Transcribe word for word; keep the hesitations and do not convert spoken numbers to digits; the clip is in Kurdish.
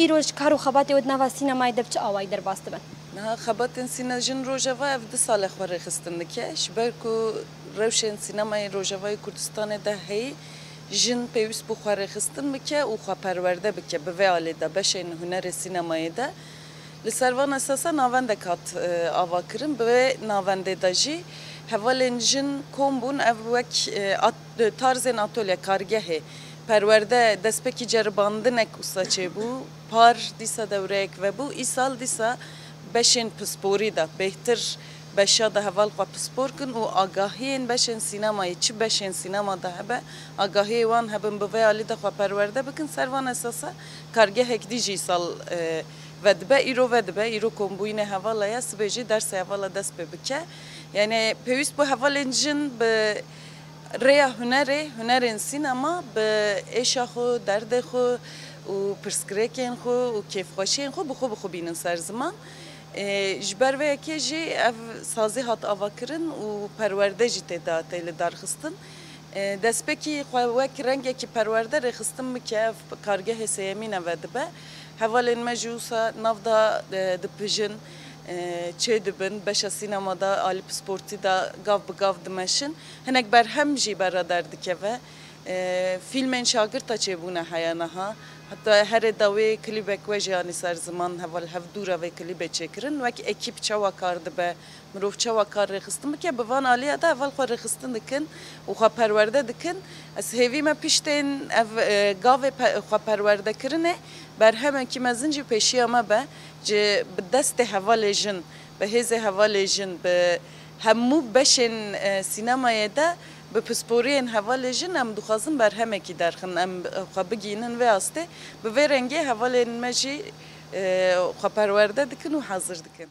Îroj kar û xebatê we di nava sînemayê de bi çi awayî derbas dibin? Niha xebatên sîne jin Rojava ev du sal e xwe rêxistin dike. Ji ber ku rewşên sînemayê Rojavayê Kurdistanê de heyî, jin pêwîst bû xwe rêxistin bike û xwe perwerde bike bi vê alî de beşên hunerê sînemayê de. Li ser van esasa navendek hat, e, ava kirin. Bi vê navendê de jî hevalên jin kom bûn, ev wek, e, at-, tarzên atolye, kargehê, perwerde, destpêkî ceribandinek wisa çêbû, par dîsa dewreyek vebû, îsal dîsa beşên pisporî de bêhtir beşa de heval xwe pispor kin û agahiyên beşên sînemayê, çi beşên sînema de hebe, agahiyê wan hebin, bi vê alî de xwe perwerde bikin. Ser van esasa kargehek dî jî îsal, e, vedibe, îro vedibe, îro kombûyînê hevala ye, sibê jî dersê hevala dest pê bike. Yani pêwîst bû hevalên jin bi rêya hunerê, hunerên sînema bi êşa xwe, derdê xwe û pirsgirêkên xwe û kêfxweşiyên xwe bi xwe bi xwe bînin ser ziman. Ê, ji ber vê yekê jî ev sazî hat avakirin û perwerde jî tê de tê lidarxistin. Ê, destpêkî xwe wek rengekî perwerde rêxistin bike, ev kargehê sêyemîn e vedibe. Hevalên me jî wisa nav de, e, dipijin, e, çêdibin, beşa sînema de, alî pisportî de gav bi gav dimeşin. Hinek berhem jî bera derdikeve. E, fîlmên şagirta çêbûne heya niha. Heta herê dawê klîbek we jî anî ser ziman, heval hev dû re vê klîbê çêkirin. Wek ekîp çawa kar dibe, mirov çawa kar rêxistin bike, bi van aliya de heval xwe rêxistin dikin û xwe perwerde dikin. Ez hêvî me piştên ev, e, gavê pe-, xwe perwerdekirinê berhemekî mezin jî pêşiya me be, ji bi destê hevalê jin, bi hêzê hevalê jin, bi hemû beşên, e, sînemayê de bi pisporiyên hevalê jin em dixwazin berhemekî derxin, em, e, xwe bigihînin vê astê. Bi vê rengê hevalên me jî, e, xwe perwerde dikin û hazir dikin.